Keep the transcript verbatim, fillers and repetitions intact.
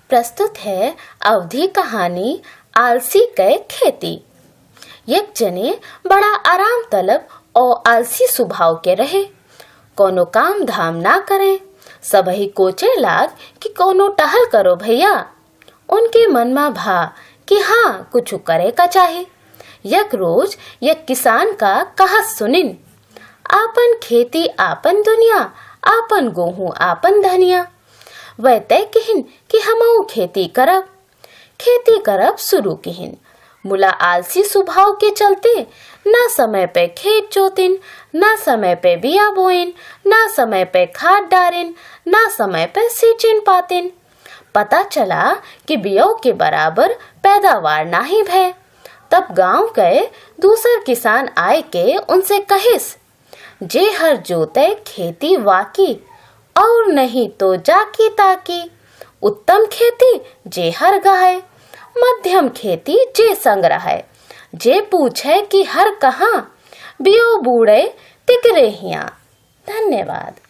प्रस्तुत है अवधी कहानी आलसी कै खेती। एक जने बड़ा आराम तलब और आलसी स्वभाव के रहे। कोनो काम धाम ना करे, सबही कोचे लाग कि कोनो टहल करो भैया। उनके मन मा भा कि हाँ, कुछ करे का चाही। एक रोज एक किसान का कहत सुनिन, "आपन खेती आपन दुनिया, आपन गोहूँ आपन धनिया।" वै तय किहिन कि हमहू खेती करब। खेती करब शुरू किहिन। मुला आलसी स्वभाव के चलते ना समय पे खेत जोतिन, ना समय पे बिया बोइन, ना समय पे खाद डारिन, ना समय पे सींचिन पातिन। पता चला कि बियो के बराबर पैदावार नाही भय। तब गांव के दूसर किसान आए के उनसे कहिस, "जे हर जोते खेती वाकी, और नहीं तो जाकी ताकी। उत्तम खेती जे हर गहाए, मध्यम खेती जे संग रहै। जे पूछे कि हर कहाँ, बियो बूड़े तिकरे हियाँ।" धन्यवाद।